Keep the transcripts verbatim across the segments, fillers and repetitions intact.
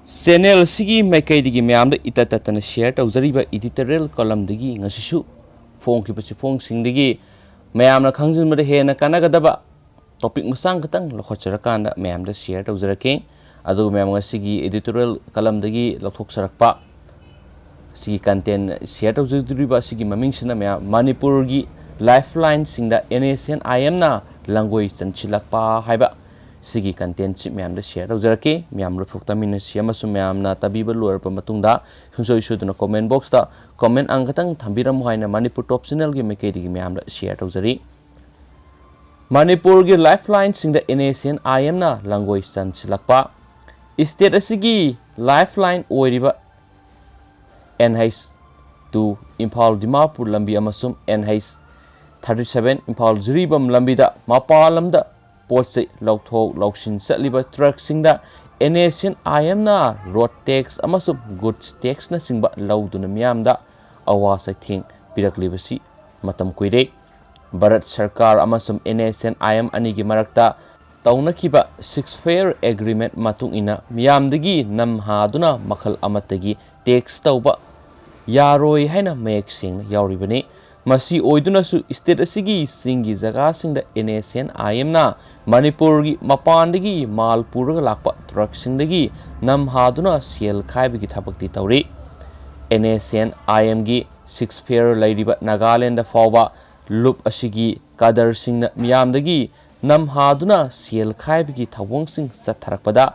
Channel ꯑꯁꯤꯒꯤ ꯃꯥꯏꯀꯩꯗꯒꯤ ꯃꯌꯥꯝꯗ ꯏꯇꯠ ꯇꯠꯇꯅ ꯁꯤꯌꯔ ꯇꯧꯖꯔꯤꯕ ꯏꯗꯤꯇꯣꯔꯤꯌꯦꯜ ꯀꯣꯂꯝꯗꯒꯤ ꯉꯁꯤꯁꯨ ꯐꯣꯡꯈꯤꯕ ꯆꯦꯐꯣꯡꯁꯤꯡꯗꯒꯤ ꯃꯌꯥꯝꯅ ꯈꯪꯖꯤꯟꯕꯗ ꯍꯦꯟꯅ ꯀꯥꯟꯅꯒꯗꯕ ꯇꯣꯄꯤꯛ ꯃꯆꯥ ꯈꯛꯇꯪ ꯂꯧꯈꯠꯆꯔꯀꯥꯟꯗ ꯃꯌꯥꯝꯗ ꯁꯤꯌꯔ ꯇꯧꯖꯔꯛꯀꯦ꯫ ꯑꯗꯨꯒ ꯃꯌꯥꯝ, ꯉꯁꯤꯒꯤ ꯏꯗꯤꯇꯣꯔꯤꯌꯦꯜ ꯀꯂꯝꯗꯒꯤ ꯂꯧꯊꯣꯛꯆꯔꯛꯄ ꯑꯁꯤꯒꯤ ꯀꯟꯇꯦꯟ ꯁꯤꯌꯔ ꯇꯧꯖꯗꯣꯔꯤꯕ ꯑꯁꯤꯒꯤ ꯃꯃꯤꯡꯁꯤꯅ ꯃꯌꯥꯝ ꯃꯅꯤꯄꯨꯔꯒꯤ ꯂꯥꯏꯐ ꯂꯥꯏꯟꯁꯤꯡꯗ NSCN-IM-ꯅ ꯂꯥꯡꯒꯣꯏ ꯆꯟꯁꯤꯜꯂꯛꯄ ꯍꯥꯏꯕ ꯁꯤꯒꯤ ꯀꯟꯇꯦꯟꯁꯤ ꯃꯌꯥꯝꯗ ꯁꯤꯌꯔ ꯇꯧꯖꯔꯛꯀꯦ꯫ ꯃꯌꯥꯝ ꯂꯣꯏꯐꯥꯎ ꯇꯥꯃꯤꯟꯅꯁꯤ ꯑꯃꯁꯨꯡ ꯃꯌꯥꯝꯅ ꯇꯥꯕꯤꯕ ꯂꯣꯏꯔꯕ ꯃꯇꯨꯡꯗ ꯁꯨꯡꯁꯣꯏ ꯁꯣꯏꯗꯅ ꯀꯣꯃꯦꯟ ꯕꯣꯛꯁꯇ ꯀꯣꯃꯦꯟ ꯑꯃꯈꯛꯇꯪ ꯊꯝꯕꯤꯔꯝꯃꯨ ꯍꯥꯏꯅ ꯃꯅꯤꯄꯨꯔ ꯇꯣꯞ ꯆꯦꯅꯦꯜꯒꯤ ꯃꯥꯏꯀꯩꯗꯒꯤ ꯃꯌꯥꯝꯗ ꯁꯤꯌꯔ ꯇꯧꯖꯔꯤ꯫ ꯃꯅꯤꯄꯨꯔꯒꯤ ꯂꯥꯏꯐ ꯂꯥꯏꯟꯁꯤꯡꯗ NSCN-IM-ꯅ ꯂꯥꯡꯒꯣꯏ ꯆꯟꯁꯤꯜꯂꯛꯄ꯫ ꯏꯁꯇꯦꯠ ꯑꯁꯤꯒꯤ ꯂꯥꯏꯐ ꯂꯥꯏꯟ ꯑꯣꯏꯔꯤꯕ NH two ꯏꯝꯐꯥꯜ ꯗꯤꯃꯥꯄꯨꯔ ꯂꯝꯕꯤ ꯑꯃꯁꯨꯡ NH thirty seven Imphal Jiribam ꯂꯝꯕꯤꯗ ꯃꯄꯥꯟ ꯂꯝꯗ ꯄꯣꯠ ꯆꯩ ꯂꯧꯊꯣꯛ ꯂꯧꯁꯤꯟ ꯆꯠꯂꯤꯕ ꯇ꯭ꯔꯛꯁꯤꯡꯗ NSCN-IM-ꯅ ꯔꯣꯗ ꯇꯦꯛꯁ ꯑꯃꯁꯨꯡ ꯒꯨꯗꯁ ꯇꯦꯛꯁꯅꯆꯤꯡꯕ ꯂꯧꯗꯨꯅ ꯃꯤꯌꯥꯝꯗ ꯑꯋꯥ ꯆꯩꯊꯦꯡ ꯄꯤꯔꯛꯂꯤꯕꯁꯤ ꯃꯇꯝ ꯀꯨꯏꯔꯦ꯫ ꯚꯥꯔꯠ ꯁꯔꯀꯥꯔ ꯑꯃꯁꯨꯡ NSCN-IM ꯑꯅꯤꯒꯤ ꯃꯔꯛꯇ ꯇꯧꯅꯈꯤꯕ ceasefire agreement ꯃꯇꯨꯡ ꯏꯟꯅ ꯃꯤꯌꯥꯝꯗꯒꯤ ꯅꯝꯍꯥꯗꯨꯅ ꯃꯈꯜ ꯑꯃꯠꯇꯒꯤ ꯇꯦꯛꯁ ꯇꯧꯕ ꯌꯥꯔꯣꯏ ꯍꯥꯏꯅ ꯃꯌꯦꯛ ꯁꯦꯡꯅ ꯌꯥꯎꯔꯤꯕꯅꯤ꯫ ꯃꯁꯤ ꯑꯣꯏꯗꯨꯅꯁꯨ ꯏꯁꯇꯦꯠ ꯑꯁꯤꯒꯤ ꯆꯤꯡꯒꯤ ꯖꯒꯥꯁꯤꯡꯗ NSCN-IM-ꯅ ꯃꯅꯤꯄꯨꯔꯒꯤ ꯃꯄꯥꯟꯗꯒꯤ ꯃꯥꯜ ꯄꯨꯔꯒ ꯂꯥꯛꯄ ꯇ꯭ꯔꯛꯁꯤꯡꯗꯒꯤ ꯅꯝꯍꯥꯗꯨꯅ ꯁꯦꯜ ꯈꯥꯏꯕꯒꯤ ꯊꯕꯛꯇꯤ ꯇꯧꯔꯤ꯫ NSCN-IM-ꯒꯤ ceasefire ꯂꯩꯔꯤꯕ ꯅꯥꯒꯥꯂꯦꯟꯗ ꯐꯥꯎꯕ ꯂꯨꯞ ꯑꯁꯤꯒꯤ ꯀꯥꯗꯔꯁꯤꯡꯅ ꯃꯤꯌꯥꯝꯗꯒꯤ ꯅꯝꯍꯥꯗꯨꯅ ꯁꯦꯜ ꯈꯥꯏꯕꯒꯤ ꯊꯧꯑꯣꯡꯁꯤꯡ ꯆꯠꯊꯔꯛꯄꯗ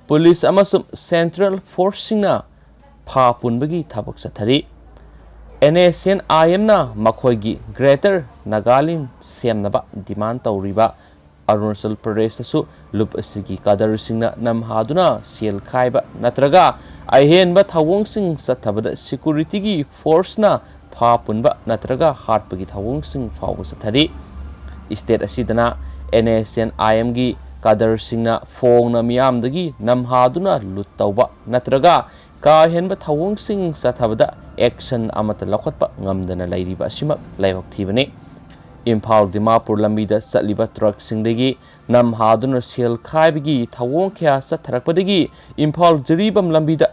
ꯄꯨꯂꯤꯁ ꯑꯃꯁꯨꯡ ꯁꯦꯟꯇ꯭ꯔꯦꯜ ꯐꯣꯔꯁꯁꯤꯡꯅ ꯐꯥ ꯄꯨꯟꯕꯒꯤ ꯊꯕꯛ ꯆꯠꯊꯔꯤ꯫ NSCN-IM-ꯅ ꯃꯈꯣꯏꯒꯤ ꯒ꯭ꯔꯦꯇꯔ ꯅꯥꯒꯥꯂꯦꯟ ꯁꯦꯝꯅꯕ ꯗꯤꯃꯥꯟ ꯇꯧꯔꯤꯕ ꯑꯔꯨꯅꯥꯆꯜ ꯄ꯭ꯔꯗꯦꯁꯇꯁꯨ ꯂꯨꯞ ꯑꯁꯤꯒꯤ ꯀꯥꯗꯔꯁꯤꯡꯅ ꯅꯝꯍꯥꯗꯨꯅ ꯁꯦꯜ ꯈꯥꯏꯕ ꯅꯠꯇ꯭ꯔꯒ ꯑꯍꯦꯟꯕ ꯊꯧꯑꯣꯡꯁꯤꯡ ꯆꯠꯊꯕꯗ ꯁꯦꯀ꯭ꯌꯨꯔꯤꯇꯤꯒꯤ ꯐꯣꯔꯁꯅ ꯐꯥ ꯄꯨꯟꯕ ꯅꯠꯇ꯭ꯔꯒ ꯍꯥꯠꯄꯒꯤ ꯊꯧꯑꯣꯡꯁꯤꯡ ꯐꯥꯎꯕ ꯆꯠꯊꯔꯤ꯫ ꯏꯁꯇꯦꯠ ꯑꯁꯤꯗꯅ NSCN-IM-ꯒꯤ ꯀꯥꯗꯔꯁꯤꯡꯅ ꯐꯣꯡꯅ ꯃꯤꯌꯥꯝꯗꯒꯤ ꯅꯝꯍꯥꯗꯨꯅ ꯂꯨꯠ ꯇꯧꯕ ꯅꯠꯇ꯭ꯔꯒ ꯀꯥ ꯍꯦꯟꯕ ꯊꯧꯑꯣꯡꯁꯤꯡ ꯆꯠꯊꯕꯗ ꯑꯦꯛꯁꯟ ꯑꯃꯠꯇ ꯂꯧꯈꯠꯄ ꯉꯝꯗꯅ ꯂꯩꯔꯤꯕ ꯑꯁꯤꯃꯛ ꯂꯥꯏꯕꯛ ꯊꯤꯕꯅꯤ꯫ ꯏꯝꯐꯥꯜ ꯗꯤꯃꯥꯄꯨꯔ ꯂꯝꯕꯤꯗ ꯆꯠꯂꯤꯕ ꯇ꯭ꯔꯛꯁꯤꯡꯗꯒꯤ ꯅꯝꯍꯥꯗꯨꯅ ꯁꯦꯜ ꯈꯥꯏꯕꯒꯤ ꯊꯧꯑꯣꯡ ꯀꯌꯥ ꯆꯠꯊꯔꯛꯄꯗꯒꯤ ꯏꯝꯐꯥꯜ ꯖꯤꯔꯤꯕꯥꯝ ꯂꯝꯕꯤꯗ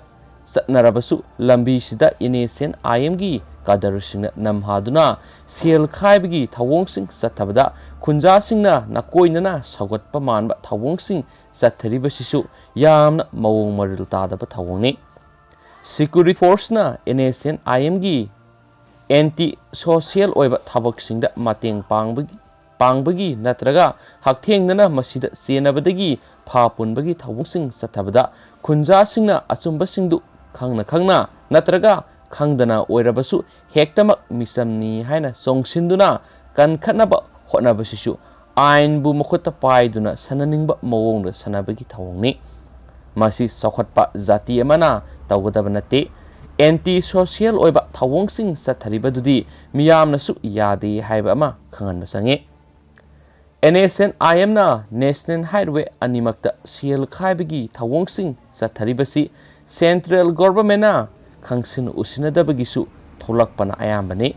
ꯆꯠꯅꯔꯕꯁꯨ ꯂꯝꯕꯤꯁꯤꯗ NSCN-IMꯒꯤ ꯀꯥꯗꯔꯁꯤꯡꯅ ꯅꯝꯍꯥꯗꯨꯅ ꯁꯦꯜ ꯈꯥꯏꯕꯒꯤ ꯊꯧꯑꯣꯡꯁꯤꯡ ꯆꯠꯊꯕꯗ ꯈꯨꯟꯖꯥꯁꯤꯡꯅ ꯅꯥꯀꯣꯏꯅꯅ ꯁꯧꯒꯠꯄ ꯃꯥꯟꯕ ꯊꯧꯑꯣꯡꯁꯤꯡ ꯆꯠꯊꯔꯤꯕꯁꯤꯁꯨ ꯌꯥꯝꯅ ꯃꯑꯣꯡ ꯃꯔꯤꯜ ꯇꯥꯗꯕ ꯊꯧꯑꯣꯡꯅꯤ꯫ Security Forceꯅ NSCN-IMꯒꯤ anti social ꯑꯣꯏꯕ ꯊꯕꯛꯁꯤꯡꯗ ꯃꯇꯦꯡ ꯄꯥꯡꯕꯒꯤ, ꯄꯥꯡꯕꯒꯤ ꯅꯠꯇ꯭ꯔꯒ ꯍꯛꯊꯦꯡꯅꯅ ꯃꯁꯤꯗ ꯆꯦꯟꯅꯕꯗꯒꯤ ꯐꯥ ꯄꯨꯟꯕꯒꯤ ꯊꯧꯑꯣꯡꯁꯤꯡ ꯆꯠꯊꯕꯗ ꯈꯨꯟꯖꯥꯁꯤꯡꯅ ꯑꯆꯨꯝꯕꯁꯤꯡꯗꯨ ꯈꯪꯅ ꯈꯪꯅ ꯅꯠꯇ꯭ꯔꯒ ꯈꯪꯗꯅ ꯑꯣꯏꯔꯕꯁꯨ ꯍꯦꯛꯇꯃꯛ ꯃꯤꯆꯝꯅꯤ ꯍꯥꯏꯅ ꯆꯣꯡꯁꯤꯟꯗꯨꯅ ꯀꯟꯈꯠꯅꯕ ꯍꯣꯠꯅꯕꯁꯤꯁꯨ ꯑꯥꯏꯟꯕꯨ ꯃꯈꯨꯠꯇ ꯄꯥꯏꯗꯨꯅ ꯁꯥꯟꯅꯅꯤꯡꯕ ꯃꯑꯣꯡꯗ ꯁꯥꯟꯅꯕꯒꯤ ꯊꯧꯑꯣꯡꯅꯤ꯫ ꯃꯁꯤ ꯆꯥꯎꯈꯠꯄ ꯖꯥꯇꯤ ꯑꯃꯅ ꯇꯧꯒꯗꯕ ꯅꯠꯇꯦ꯫ Anti social ꯑꯣꯏꯕ ꯊꯧꯑꯣꯡꯁꯤꯡ ꯆꯠꯊꯔꯤꯕꯗꯨꯗꯤ ꯃꯤꯌꯥꯝꯅꯁꯨ ꯌꯥꯗꯦ ꯍꯥꯏꯕ ꯑꯃ ꯈꯪꯍꯟꯕ ꯆꯪꯉꯤ꯫ NSCN-IMꯅ National Highway ꯑꯅꯤꯃꯛꯇ ꯁꯦꯜ ꯈꯥꯏꯕꯒꯤ ꯊꯧꯑꯣꯡꯁꯤꯡ ꯆꯠꯊꯔꯤꯕꯁꯤ Central Governmentꯅ ꯈꯪꯁꯤꯟ ꯎꯁꯤꯟꯅꯗꯕꯒꯤꯁꯨ ꯊꯣꯛꯂꯛꯄꯅ ꯑꯌꯥꯝꯕꯅꯤ꯫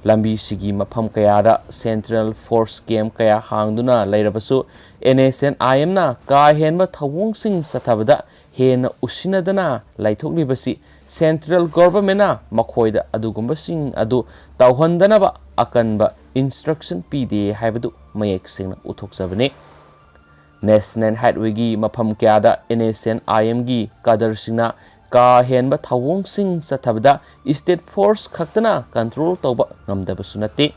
ꯂꯝꯕꯤꯁꯤꯒꯤ ꯃꯐꯝ ꯀꯌꯥꯗ Central Force camp ꯀꯌꯥ ꯍꯥꯡꯗꯨꯅ ꯂꯩꯔꯕꯁꯨ NSCN-IMꯅ ꯀꯥ ꯍꯦꯟꯕ ꯊꯧꯑꯣꯡꯁꯤꯡ ꯆꯠꯊꯕꯗ ꯍꯦꯟꯅ ꯎꯁꯤꯟꯅꯗꯅ ꯂꯩꯊꯣꯛꯂꯤꯕꯁꯤ Central Governmentꯅ ꯃꯈꯣꯏꯗ ꯑꯗꯨꯒꯨꯝꯕꯁꯤꯡ ꯑꯗꯨ ꯇꯧꯍꯟꯗꯅꯕ ꯑꯀꯟꯕ instruction ꯄꯤꯗꯦ ꯍꯥꯏꯕꯗꯨ ꯃꯌꯦꯛ ꯁꯦꯡꯅ ꯎꯠꯊꯣꯛꯆꯕꯅꯤ꯫ National Highwayꯒꯤ ꯃꯐꯝ ꯀꯌꯥꯗ NSCN-IMꯒꯤ ꯀꯥꯗꯔꯁꯤꯡꯅ ꯀꯥ ꯍꯦꯟꯕ ꯊꯧꯑꯣꯡꯁꯤꯡ ꯆꯠꯊꯕꯗ State Force ꯈꯛꯇꯅ control ꯇꯧꯕ ꯉꯝꯗꯕꯁꯨ ꯅꯠꯇꯦ꯫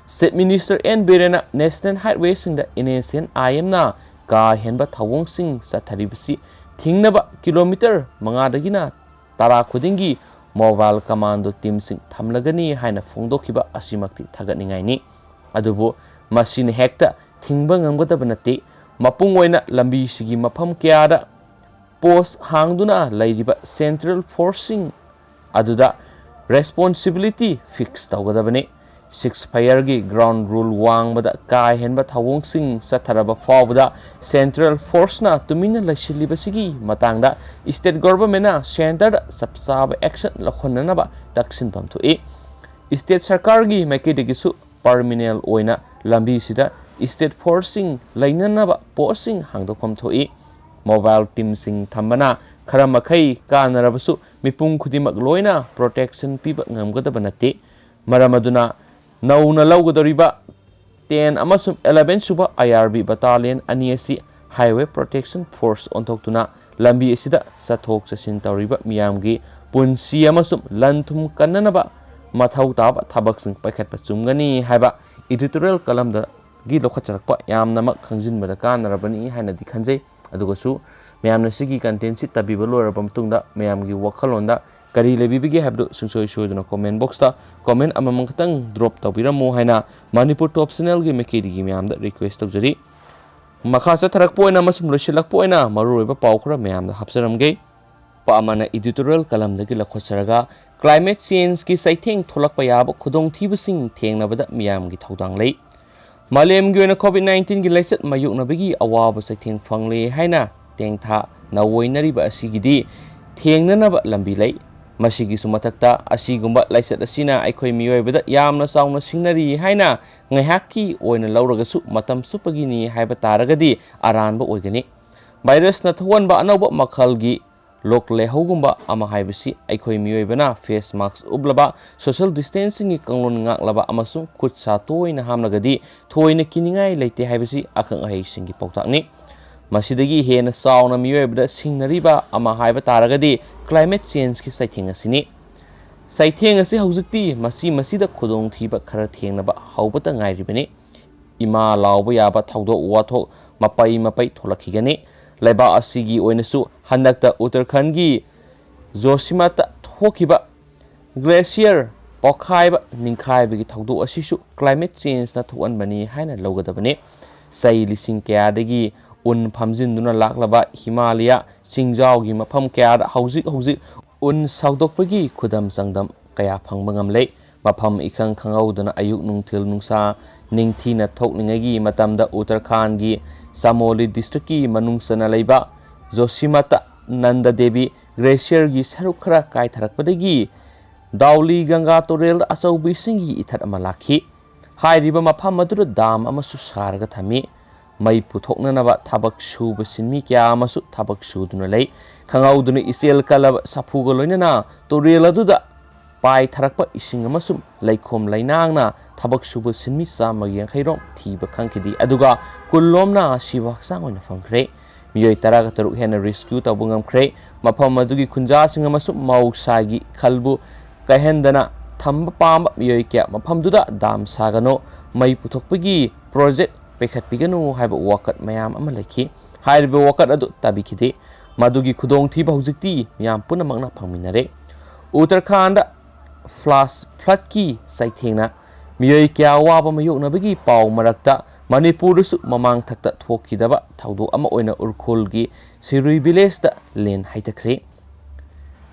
Chief Minister N. ꯕꯤꯔꯦꯟꯅ National Highwayꯁꯤꯡꯗ NSCN-IMꯅ ꯀꯥ ꯍꯦꯟꯕ ꯊꯧꯑꯣꯡꯁꯤꯡ ꯆꯠꯊꯔꯤꯕꯁꯤ ꯊꯤꯡꯅꯕ ꯀꯤꯂꯣꯃꯤꯇꯔ ꯃꯉꯥꯗꯒꯤꯅ ꯇꯔꯥ ꯈꯨꯗꯤꯡꯒꯤ mobile commando teamꯁꯤꯡ ꯊꯝꯂꯒꯅꯤ ꯍꯥꯏꯅ ꯐꯣꯡꯗꯣꯛꯈꯤꯕ ꯑꯁꯤꯃꯛꯇꯤ ꯊꯥꯒꯠꯅꯤꯡꯉꯥꯏꯅꯤ꯫ ꯑꯗꯨꯕꯨ ꯃꯁꯤꯅ ꯍꯦꯛꯇ ꯊꯤꯡꯕ ꯉꯝꯒꯗꯕ ꯅꯠꯇꯦ꯫ ꯃꯄꯨꯡ ꯑꯣꯏꯅ ꯂꯝꯕꯤꯁꯤꯒꯤ ꯃꯐꯝ ꯀꯌꯥꯗ post ꯍꯥꯡꯗꯨꯅ ꯂꯩꯔꯤꯕ Central Forceꯁꯤꯡ ꯑꯗꯨꯗ responsibility fix ꯇꯧꯒꯗꯕꯅꯤ꯫ Ceasefire-ꯒꯤ ground rule ꯋꯥꯡꯃꯗ ꯀꯥ ꯍꯦꯟꯕ ꯊꯧꯑꯣꯡꯁꯤꯡ ꯆꯠꯊꯔꯕ ꯐꯥꯎꯕꯗ Central Forceꯅ ꯇꯨꯃꯤꯟꯅ ꯂꯩꯁꯤꯜꯂꯤꯕꯁꯤꯒꯤ ꯃꯇꯥꯡꯗ State Governmentꯅ Centreꯗ ꯆꯞ ꯆꯥꯕ action ꯂꯧꯈꯠꯅꯅꯕ ꯇꯛꯁꯤꯟꯐꯝ ꯊꯣꯛꯏ꯫ State ꯁꯔꯀꯥꯔꯒꯤ ꯃꯥꯏꯀꯩꯗꯒꯤꯁꯨ ꯄꯔꯃꯤꯅꯦꯟ ꯑꯣꯏꯅ ꯂꯝꯕꯤꯁꯤꯗ ꯁ꯭ꯇꯦꯠ ꯐꯣꯔꯁꯁꯤꯡ ꯂꯩꯅꯅꯕ ꯄꯣꯁꯁꯤꯡ ꯍꯥꯡꯗꯣꯛꯐꯝ ꯊꯣꯛꯏ꯫ ꯃꯣꯕꯥꯏꯜ ꯇꯤꯝꯁꯤꯡ ꯊꯝꯕꯅ ꯈꯔ ꯃꯈꯩ ꯀꯥꯟꯅꯔꯕꯁꯨ, ꯃꯤꯄꯨꯝ ꯈꯨꯗꯤꯡꯃꯛ ꯂꯣꯏꯅ ꯄ꯭ꯔꯣꯇꯦꯛꯁꯟ ꯄꯤꯕ ꯉꯝꯒꯗꯕ ꯅꯠꯇꯦ꯫ ꯃꯔꯝ ꯑꯗꯨꯅ, ꯅꯧꯅ ꯂꯧꯒꯗꯧꯔꯤꯕ ꯇꯦꯟ ꯑꯃꯁꯨꯡ ꯑꯦꯂꯦꯚꯦꯟ ꯁꯨꯕ ꯑꯥꯏ ꯑꯥꯔ ꯕꯤ ꯕꯇꯥꯂꯤꯌꯟ ꯑꯅꯤ ꯑꯁꯤ ꯍꯥꯏꯋꯦ ꯄ꯭ꯔꯣꯇꯦꯛꯁꯟ ꯐꯣꯔꯁ ꯑꯣꯟꯊꯣꯛꯇꯨꯅ ꯂꯝꯕꯤ ꯑꯁꯤꯗ ꯆꯠꯊꯣꯛ ꯆꯠꯁꯤꯟ ꯇꯧꯔꯤꯕ ꯃꯤꯌꯥꯝꯒꯤ ꯄꯨꯟꯁꯤ ꯑꯃꯁꯨꯡ ꯂꯟ ꯊꯨꯝ ꯀꯟꯅꯅꯕ ꯃꯊꯧ ꯇꯥꯕ ꯊꯕꯛꯁꯤꯡ ꯄꯥꯏꯈꯠꯄ ꯆꯨꯝꯒꯅꯤ ꯍꯥꯏꯕ ꯏꯗꯤꯇꯣꯔꯤꯌꯦꯜ ꯀꯂꯝꯗꯒꯤ ꯂꯧꯈꯠꯆꯔꯛꯄ ꯌꯥꯝꯅꯃꯛ ꯈꯪꯖꯤꯟꯕꯗ ꯀꯥꯟꯅꯔꯕꯅꯤ ꯍꯥꯏꯅꯗꯤ ꯈꯟꯖꯩ꯫ ꯑꯗꯨꯒꯁꯨ ꯃꯌꯥꯝꯅ ꯁꯤꯒꯤ ꯀꯟꯇꯦꯟꯁꯤ ꯇꯥꯕꯤꯕ ꯂꯣꯏꯔꯕ ꯃꯇꯨꯡꯗ ꯃꯌꯥꯝꯒꯤ ꯋꯥꯈꯜꯂꯣꯟꯗ ꯀꯔꯤ ꯂꯩꯕꯤꯕꯒꯦ ꯍꯥꯏꯕꯗꯨ ꯁꯨꯡꯁꯣꯏ ꯁꯣꯏꯗꯅ ꯀꯣꯃꯦꯟ ꯕꯣꯛꯁꯇ ꯀꯣꯃꯦꯟ ꯑꯃꯃꯝ ꯈꯛꯇꯪ ꯗ꯭ꯔꯣꯞ ꯇꯧꯕꯤꯔꯝꯃꯨ ꯍꯥꯏꯅ ꯃꯅꯤꯄꯨꯔ ꯇꯣꯞ ꯆꯦꯅꯦꯜꯒꯤ ꯃꯥꯏꯀꯩꯗꯒꯤ ꯃꯌꯥꯝꯗ ꯔꯤꯀ꯭ꯋꯦꯁ ꯇꯧꯖꯔꯤ꯫ ꯃꯈꯥ ꯆꯠꯊꯔꯛꯄ ꯑꯣꯏꯅ ꯑꯃꯁꯨꯡ ꯂꯣꯏꯁꯤꯜꯂꯛꯄ ꯑꯣꯏꯅ ꯃꯔꯨꯑꯣꯏꯕ ꯄꯥꯎ ꯈꯔ ꯃꯌꯥꯝꯗ ꯍꯥꯞꯆꯔꯝꯒꯦ꯫ ꯄ ꯑꯃꯅ ꯏꯗꯤꯇꯣꯔꯤꯌꯦꯜ ꯀꯂꯝꯗꯒꯤ ꯂꯧꯈꯠꯆꯔꯒ ꯀ꯭ꯂꯥꯏꯃꯦꯠ ꯆꯦꯟꯖꯀꯤ ꯆꯩꯊꯦꯡ ꯊꯣꯛꯂꯛꯄ ꯌꯥꯕ ꯈꯨꯗꯣꯡꯊꯤꯕꯁꯤꯡ ꯊꯦꯡꯅꯕꯗ ꯃꯤꯌꯥꯝꯒꯤ ꯊꯧꯗꯥꯡ ꯂꯩ꯫ ꯃꯥꯂꯦꯝꯒꯤ ꯑꯣꯏꯅ ꯀꯣꯚꯤꯗ ꯅꯥꯏꯟꯇꯤꯟꯒꯤ ꯂꯥꯏꯆꯠ ꯃꯥꯌꯣꯛꯅꯕꯒꯤ ꯑꯋꯥꯕ ꯆꯩꯊꯦꯡ ꯐꯪꯂꯦ ꯍꯥꯏꯅ ꯇꯦꯡꯊꯥ ꯅꯧꯑꯣꯏꯅꯔꯤꯕ ꯑꯁꯤꯒꯤꯗꯤ ꯊꯦꯡꯅꯅꯕ ꯂꯝꯕꯤ ꯂꯩ꯫ ꯃꯁꯤꯒꯤꯁꯨ ꯃꯊꯛꯇ, ꯑꯁꯤꯒꯨꯝꯕ ꯂꯥꯏꯆꯠ ꯑꯁꯤꯅ ꯑꯩꯈꯣꯏ ꯃꯤꯑꯣꯏꯕꯗ ꯌꯥꯝꯅ ꯆꯥꯎꯅ ꯁꯤꯡꯅꯔꯤ ꯍꯥꯏꯅ ꯉꯥꯏꯍꯥꯛꯀꯤ ꯑꯣꯏꯅ ꯂꯧꯔꯒꯁꯨ ꯃꯇꯝ ꯆꯨꯞꯄꯒꯤꯅꯤ ꯍꯥꯏꯕ ꯇꯥꯔꯒꯗꯤ ꯑꯔꯥꯟꯕ ꯑꯣꯏꯒꯅꯤ꯫ ꯚꯥꯏꯔꯁꯅ ꯊꯣꯛꯍꯟꯕ ꯑꯅꯧꯕ ꯃꯈꯜꯒꯤ ꯂꯣꯛ ꯂꯥꯏꯍꯧꯒꯨꯝꯕ ꯑꯃ ꯍꯥꯏꯕꯁꯤ ꯑꯩꯈꯣꯏ ꯃꯤꯑꯣꯏꯕꯅ ꯐꯦꯁ ꯃꯥꯁꯛ ꯎꯞꯂꯕ, ꯁꯣꯁꯤꯌꯦꯜ ꯗꯤꯁꯇꯦꯟꯁꯤꯡꯒꯤ ꯀꯥꯡꯂꯣꯟ ꯉꯥꯛꯂꯕ ꯑꯃꯁꯨꯡ ꯈꯨꯠ ꯁꯥ ꯇꯣꯏꯅ ꯍꯥꯝꯂꯒꯗꯤ ꯊꯣꯏꯅ ꯀꯤꯅꯤꯡꯉꯥꯏ ꯂꯩꯇꯦ ꯍꯥꯏꯕꯁꯤ ꯑꯈꯪ ꯑꯍꯩꯁꯤꯡꯒꯤ ꯄꯥꯎꯇꯥꯛꯅꯤ꯫ ꯃꯁꯤꯗꯒꯤ ꯍꯦꯟꯅ ꯆꯥꯎꯅ ꯃꯤꯑꯣꯏꯕꯗ ꯁꯤꯡꯅꯔꯤꯕ ꯑꯃ ꯍꯥꯏꯕ ꯇꯥꯔꯒꯗꯤ ꯀ꯭ꯂꯥꯏꯃꯦꯠ ꯆꯦꯟꯖꯀꯤ ꯆꯩꯊꯦꯡ ꯑꯁꯤꯅꯤ꯫ ꯆꯩꯊꯦꯡ ꯑꯁꯤ ꯍꯧꯖꯤꯛꯇꯤ ꯃꯁꯤ ꯃꯁꯤꯗ ꯈꯨꯗꯣꯡꯊꯤꯕ ꯈꯔ ꯊꯦꯡꯅꯕ ꯍꯧꯕꯇ ꯉꯥꯏꯔꯤꯕꯅꯤ꯫ ꯏꯃꯥ ꯂꯥꯎꯕ ꯌꯥꯕ ꯊꯧꯗꯣꯛ ꯋꯥꯊꯣꯛ ꯃꯄꯩ ꯃꯄꯩ ꯊꯣꯛꯂꯛꯈꯤꯒꯅꯤ꯫ ꯂꯩꯕꯥꯛ ꯑꯁꯤꯒꯤ ꯑꯣꯏꯅꯁꯨ ꯍꯟꯗꯛꯇ ꯎꯠꯇꯔꯈꯟꯒꯤ ꯖꯣꯁꯤꯃꯥꯇ ꯊꯣꯛꯈꯤꯕ ꯒ꯭ꯂꯦꯁꯤꯌꯔ ꯄꯣꯛꯈꯥꯏꯕ ꯅꯤꯡꯈꯥꯏꯕꯒꯤ ꯊꯧꯗꯣꯛ ꯑꯁꯤꯁꯨ ꯀ꯭ꯂꯥꯏꯃꯦꯠ ꯆꯦꯟꯖꯅ ꯊꯣꯛꯍꯟꯕꯅꯤ ꯍꯥꯏꯅ ꯂꯧꯒꯗꯕꯅꯤ꯫ ꯆꯍꯤ ꯂꯤꯁꯤꯡ ꯀꯌꯥꯗꯒꯤ ꯎꯟ ꯐꯝꯖꯤꯟꯗꯨꯅ ꯂꯥꯛꯂꯕ ꯍꯤꯃꯥꯂꯌꯥ ꯆꯤꯡꯖꯥꯎꯒꯤ ꯃꯐꯝ ꯀꯌꯥꯗ ꯍꯧꯖꯤꯛ ꯍꯧꯖꯤꯛ ꯎꯟ ꯁꯥꯎꯗꯣꯛꯄꯒꯤ ꯈꯨꯗꯝ ꯆꯥꯡꯗꯝ ꯀꯌꯥ ꯐꯪꯕ ꯉꯝꯂꯦ꯫ ꯃꯐꯝ ꯏꯈꯪ ꯈꯪꯍꯧꯗꯅ ꯑꯌꯨꯛ ꯅꯨꯡꯊꯤꯜ ꯅꯨꯡꯁꯥ ꯅꯤꯡꯊꯤꯅ ꯊꯣꯛꯂꯤꯉꯩꯒꯤ ꯃꯇꯝꯗ ꯎꯠꯇꯔꯈꯥꯟꯒꯤ ꯆꯃꯣꯂꯤ ꯗꯤꯁꯇ꯭ꯔꯤꯛꯀꯤ ꯃꯅꯨꯡ ꯆꯟꯅ ꯂꯩꯕ ꯖꯣꯁꯤꯃꯥꯇ ꯅꯟꯗ ꯗꯦꯕꯤ ꯒ꯭ꯂꯦꯁꯤꯌꯔꯒꯤ ꯁꯔꯨꯛ ꯈꯔ ꯀꯥꯏꯊꯔꯛꯄꯗꯒꯤ ꯗꯥꯎꯂꯤ ꯒꯪꯒꯥ ꯇꯨꯔꯦꯜꯗ ꯑꯆꯧꯕ ꯏꯁꯤꯡꯒꯤ ꯏꯊꯠ ꯑꯃ ꯂꯥꯛꯈꯤ꯫ ꯍꯥꯏꯔꯤꯕ ꯃꯐꯝ ꯑꯗꯨꯗ ꯗꯥꯝ ꯑꯃꯁꯨ ꯁꯥꯔꯒ ꯊꯝꯃꯤ꯫ ꯃꯩ ꯄꯨꯊꯣꯛꯅꯅꯕ ꯊꯕꯛ ꯁꯨꯕ ꯁꯤꯟꯃꯤ ꯀꯌꯥ ꯑꯃꯁꯨ ꯊꯕꯛ ꯁꯨꯗꯨꯅ ꯂꯩ꯫ ꯈꯪꯍꯧꯗꯨꯅ ꯏꯆꯦꯜ ꯀꯜꯂꯕ ꯁꯥꯐꯨꯒ ꯂꯣꯏꯅꯅ ꯇꯨꯔꯦꯜ ꯑꯗꯨꯗ ꯄꯥꯏꯊꯔꯛꯄ ꯏꯁꯤꯡ ꯑꯃꯁꯨꯡ ꯂꯩꯈꯣꯝ ꯂꯩꯅꯥꯡꯅ ꯊꯕꯛ ꯁꯨꯕ ꯁꯤꯟꯃꯤ ꯆꯥꯝꯃꯒ ꯌꯥꯡꯈꯩ ꯔꯣꯝ ꯊꯤꯕ ꯈꯪꯈꯤꯗꯦ, ꯑꯗꯨꯒ ꯀꯨꯟ ꯂꯣꯝꯅ ꯑꯁꯤꯕ ꯍꯛꯆꯥꯡ ꯑꯣꯏꯅ ꯐꯪꯈ꯭ꯔꯦ꯫ ꯃꯤꯑꯣꯏ ꯇꯔꯥꯒ ꯇꯔꯨꯛ ꯍꯦꯟꯅ rescue ꯇꯧꯕ ꯉꯝꯈ꯭ꯔꯦ꯫ ꯃꯐꯝ ꯑꯗꯨꯒꯤ ꯈꯨꯟꯖꯥꯁꯤꯡ ꯑꯃꯁꯨꯡ ꯃꯍꯧꯁꯥꯒꯤ ꯈꯜꯕꯨ ꯀꯥꯏꯍꯟꯗꯅ ꯊꯝꯕ ꯄꯥꯝꯕ ꯃꯤꯑꯣꯏ ꯀꯌꯥ ꯃꯐꯝꯗꯨꯗ ꯗꯥꯝ ꯁꯥꯒꯅꯨ, ꯃꯩ ꯄꯨꯊꯣꯛꯄꯒꯤ project ꯄꯩꯈꯠꯄꯤꯒꯅꯨ ꯍꯥꯏꯕ ꯋꯥꯀꯠ ꯃꯌꯥꯝ ꯑꯃ ꯂꯩꯈꯤ꯫ ꯍꯥꯏꯔꯤꯕ ꯋꯥꯀꯠ ꯑꯗꯨ ꯇꯥꯕꯤꯈꯤꯗꯦ꯫ ꯃꯗꯨꯒꯤ ꯈꯨꯗꯣꯡꯊꯤꯕ ꯍꯧꯖꯤꯛꯇꯤ ꯃꯤꯌꯥꯝ ꯄꯨꯝꯅꯃꯛꯅ ꯐꯪꯃꯤꯟꯅꯔꯦ꯫ ꯎꯠꯇꯔꯈꯥꯟꯗ flash floodꯀꯤ ꯆꯩꯊꯦꯡꯅ ꯃꯤꯑꯣꯏ ꯀꯌꯥ ꯋꯥꯕ ꯃꯥꯌꯣꯛꯅꯕꯒꯤ ꯄꯥꯎ ꯃꯔꯛꯇ, ꯃꯅꯤꯄꯨꯔꯗꯁꯨ ꯃꯃꯥꯡ ꯊꯛꯇ ꯊꯣꯛꯈꯤꯗꯕ ꯊꯧꯗꯣꯛ ꯑꯃ ꯑꯣꯏꯅ ꯎꯔꯈꯨꯜꯒꯤ ꯁꯤꯔꯨꯏ villageꯇ ꯂꯦꯟ ꯍꯩꯊꯈ꯭ꯔꯦ꯫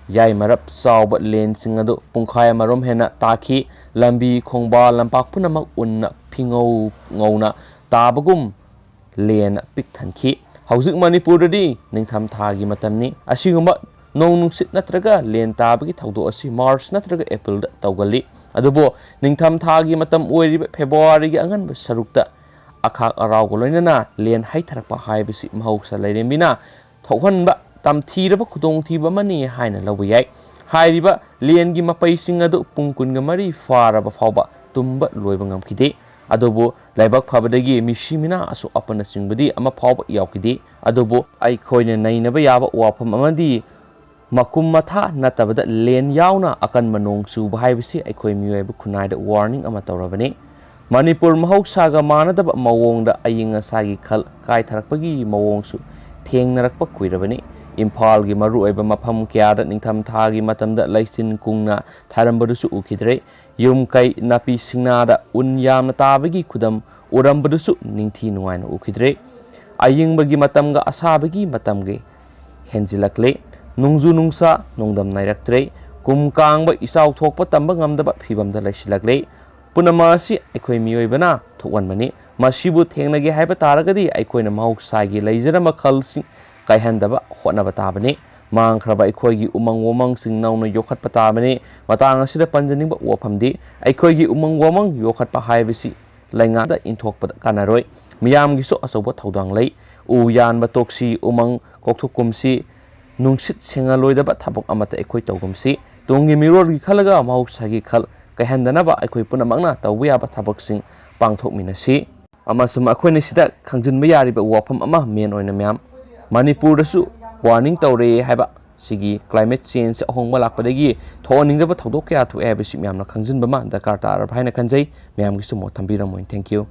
ꯌꯥꯏꯃꯔꯞ ꯆꯥꯎꯕ ꯂꯦꯟꯁꯤꯡ ꯑꯗꯨ ꯄꯨꯡꯈꯥꯏ ꯑꯃꯔꯣꯝ ꯍꯦꯟꯅ ꯇꯥꯈꯤ꯫ ꯂꯝꯕꯤ, ꯈꯣꯡꯕꯥꯜ, ꯂꯝꯄꯥꯛ ꯄꯨꯝꯅꯃꯛ ꯎꯟꯅ ꯐꯤꯉꯧ ꯉꯧꯅ ꯇꯥꯕꯒꯨꯝ ꯂꯦꯟꯅ ꯄꯤꯛ ꯊꯟꯈꯤ꯫ ꯍꯧꯖꯤꯛ ꯃꯅꯤꯄꯨꯔꯗꯗꯤ ꯅꯤꯡꯊꯝꯊꯥꯒꯤ ꯃꯇꯝꯅꯤ꯫ ꯑꯁꯤꯒꯨꯝꯕ ꯅꯣꯡ ꯅꯨꯡꯁꯤꯠ ꯅꯠꯇ꯭ꯔꯒ ꯂꯦꯟ ꯇꯥꯕꯒꯤ ꯊꯧꯗꯣꯛ ꯑꯁꯤ March ꯅꯠꯇ꯭ꯔꯒ Aprilꯗ ꯇꯧꯒꯜꯂꯤ꯫ ꯑꯗꯨꯕꯨ ꯅꯤꯡꯊꯝꯊꯥꯒꯤ ꯃꯇꯝ ꯑꯣꯏꯔꯤꯕ Februaryꯒꯤ ꯑꯉꯟꯕ ꯁꯔꯨꯛꯇ ꯑꯈꯥꯛ ꯑꯔꯥꯎꯒ ꯂꯣꯏꯅꯅ ꯂꯦꯟ ꯍꯩꯊꯔꯛꯄ ꯍꯥꯏꯕꯁꯤ ꯃꯍꯧꯁꯥ ꯂꯥꯏꯔꯦꯝꯕꯤꯅ ꯊꯣꯛꯍꯟꯕ ꯇꯝꯊꯤꯔꯕ ꯈꯨꯗꯣꯡꯊꯤꯕ ꯑꯃꯅꯤ ꯍꯥꯏꯅ ꯂꯧꯕ ꯌꯥꯏ꯫ ꯍꯥꯏꯔꯤꯕ ꯂꯦꯟꯒꯤ ꯃꯄꯩꯁꯤꯡ ꯑꯗꯨ ꯄꯨꯡ ꯀꯨꯟꯒ ꯃꯔꯤ ꯐꯥꯔꯕ ꯐꯥꯎꯕ ꯇꯨꯝꯕ ꯂꯣꯏꯕ ꯉꯝꯈꯤꯗꯦ꯫ ꯑꯗꯨꯕꯨ ꯂꯥꯏꯕꯛ ꯐꯕꯗꯒꯤ ꯃꯤꯁꯤ ꯃꯤꯅꯥ ꯑꯁꯣꯛ ꯑꯄꯟꯅꯆꯤꯡꯕꯗꯤ ꯑꯃ ꯐꯥꯎꯕ ꯌꯥꯎꯈꯤꯗꯦ꯫ ꯑꯗꯨꯕꯨ ꯑꯩꯈꯣꯏꯅ ꯅꯩꯅꯕ ꯌꯥꯕ ꯋꯥꯐꯝ ꯑꯃꯗꯤ ꯃꯀꯨꯝ ꯃꯊꯥ ꯅꯠꯇꯕꯗ ꯂꯦꯟ ꯌꯥꯎꯅ ꯑꯀꯟꯕ ꯅꯣꯡ ꯆꯨꯕ ꯍꯥꯏꯕꯁꯤ ꯑꯩꯈꯣꯏ ꯃꯤꯑꯣꯏꯕ ꯈꯨꯟꯅꯥꯏꯗ warning ꯑꯃ ꯇꯧꯔꯕꯅꯤ꯫ ꯃꯅꯤꯄꯨꯔ ꯃꯍꯧꯁꯥꯒ ꯃꯥꯟꯅꯗꯕ ꯃꯑꯣꯡꯗ ꯑꯏꯪ ꯑꯁꯥꯒꯤ ꯈꯜ ꯀꯥꯏꯊꯔꯛꯄꯒꯤ ꯃꯑꯣꯡꯁꯨ ꯊꯦꯡꯅꯔꯛꯄ ꯀꯨꯏꯔꯕꯅꯤ꯫ ꯏꯝꯐꯥꯜꯒꯤ ꯃꯔꯨꯑꯣꯏꯕ ꯃꯐꯝ ꯀꯌꯥꯗ ꯅꯤꯡꯊꯝꯊꯥꯒꯤ ꯃꯇꯝꯗ ꯂꯩꯆꯤꯟ ꯀꯨꯡꯅ ꯊꯥꯔꯝꯕꯗꯨꯁꯨ ꯎꯈꯤꯗ꯭ꯔꯦ꯫ ꯌꯨꯝ ꯀꯩ ꯅꯥꯄꯤ ꯁꯤꯡꯅꯥꯗ ꯎꯟ ꯌꯥꯝꯅ ꯇꯥꯕꯒꯤ ꯈꯨꯗꯝ ꯎꯔꯝꯕꯗꯨꯁꯨ ꯅꯤꯡꯊꯤ ꯅꯨꯡꯉꯥꯏꯅ ꯎꯈꯤꯗ꯭ꯔꯦ꯫ ꯑꯌꯤꯡꯕꯒꯤ ꯃꯇꯝꯒ ꯑꯁꯥꯕꯒꯤ ꯃꯇꯝꯒ ꯍꯦꯟꯖꯤꯜꯂꯛꯂꯦ꯫ ꯅꯣꯡꯖꯨ ꯅꯨꯡꯁꯥ ꯅꯣꯡꯗꯝ ꯅꯥꯏꯔꯛꯇ꯭ꯔꯦ꯫ ꯀꯨꯝ ꯀꯥꯡꯕ ꯏꯆꯥꯎ ꯊꯣꯛꯄ ꯇꯝꯕ ꯉꯝꯗꯕ ꯐꯤꯕꯝꯗ ꯂꯩꯁꯤꯜꯂꯛꯂꯦ꯫ ꯄꯨꯝꯅꯃꯛ ꯑꯁꯤ ꯑꯩꯈꯣꯏ ꯃꯤꯑꯣꯏꯕꯅ ꯊꯣꯛꯍꯟꯕꯅꯤ꯫ ꯃꯁꯤꯕꯨ ꯊꯦꯡꯅꯒꯦ ꯍꯥꯏꯕ ꯇꯥꯔꯒꯗꯤ ꯑꯩꯈꯣꯏꯅ ꯃꯍꯧꯁꯥꯒꯤ ꯂꯩꯖꯔꯝꯕ ꯈꯜꯁꯤꯡ ꯀꯥꯏꯍꯟꯗꯕ ꯍꯣꯠꯅꯕ ꯇꯥꯕꯅꯤ꯫ ꯃꯥꯡꯈ꯭ꯔꯕ ꯑꯩꯈꯣꯏꯒꯤ ꯎꯃꯪ ꯋꯥꯃꯪꯁꯤꯡ ꯅꯧꯅ ꯌꯣꯛꯈꯠꯄ ꯇꯥꯕꯅꯤ꯫ ꯃꯇꯥꯡ ꯑꯁꯤꯗ ꯄꯟꯖꯅꯤꯡꯕ ꯋꯥꯐꯝꯗꯤ, ꯑꯩꯈꯣꯏꯒꯤ ꯎꯃꯪ ꯋꯥꯃꯪ ꯌꯣꯛꯈꯠꯄ ꯍꯥꯏꯕꯁꯤ ꯂꯩꯉꯥꯛꯇ ꯏꯟꯊꯣꯛꯄꯗ ꯀꯥꯟꯅꯔꯣꯏ꯫ ꯃꯤꯌꯥꯝꯒꯤꯁꯨ ꯑꯆꯧꯕ ꯊꯧꯗꯥꯡ ꯂꯩ꯫ ꯎ ꯌꯥꯟꯕ ꯇꯣꯛꯁꯤ, ꯎꯃꯪ ꯀꯣꯛꯊꯣꯛꯀꯨꯝꯁꯤ, ꯅꯨꯡꯁꯤꯠ ꯁꯦꯡꯍꯜꯂꯣꯏꯗꯕ ꯊꯕꯛ ꯑꯃꯠꯇ ꯑꯩꯈꯣꯏ ꯇꯧꯒꯨꯝꯁꯤ꯫ ꯇꯨꯡꯒꯤ ꯃꯤꯔꯣꯜꯒꯤ ꯈꯜꯂꯒ ꯃꯍꯧꯁꯥꯒꯤ ꯈꯜ ꯀꯥꯏꯍꯟꯗꯅꯕ ꯑꯩꯈꯣꯏ ꯄꯨꯝꯅꯃꯛꯅ ꯇꯧꯕ ꯌꯥꯕ ꯊꯕꯛꯁꯤꯡ ꯄꯥꯡꯊꯣꯛꯃꯤꯟꯅꯁꯤ꯫ ꯑꯃꯁꯨꯡ ꯑꯩꯈꯣꯏꯅ ꯁꯤꯗ ꯈꯪꯖꯤꯟꯕ ꯌꯥꯔꯤꯕ ꯋꯥꯐꯝ ꯑꯃ, ꯃꯦꯟ ꯑꯣꯏꯅ ꯃꯌꯥꯝ, ꯃꯅꯤꯄꯨꯔꯗꯁꯨ ꯋꯥꯔꯅꯤꯡ ꯇꯧꯔꯦ ꯍꯥꯏꯕ ꯁꯤꯒꯤ ꯀ꯭ꯂꯥꯏꯃꯦꯠ ꯆꯦꯟꯖ, ꯑꯍꯣꯡꯕ ꯂꯥꯛꯄꯗꯒꯤ ꯊꯣꯛꯍꯟꯅꯤꯡꯗꯕ ꯊꯧꯗꯣꯛ ꯀꯌꯥ ꯊꯣꯛꯑꯦ ꯍꯥꯏꯕꯁꯤ ꯃꯌꯥꯝꯅ ꯈꯪꯖꯤꯟꯕ ꯑꯃ ꯗꯔꯀꯥꯔ ꯇꯥꯔꯕ ꯍꯥꯏꯅ ꯈꯟꯖꯩ꯫ ꯃꯌꯥꯝꯒꯤꯁꯨ ꯃꯣꯠ ꯊꯝꯕꯤꯔꯝꯃꯣꯏ꯫ Thank you꯫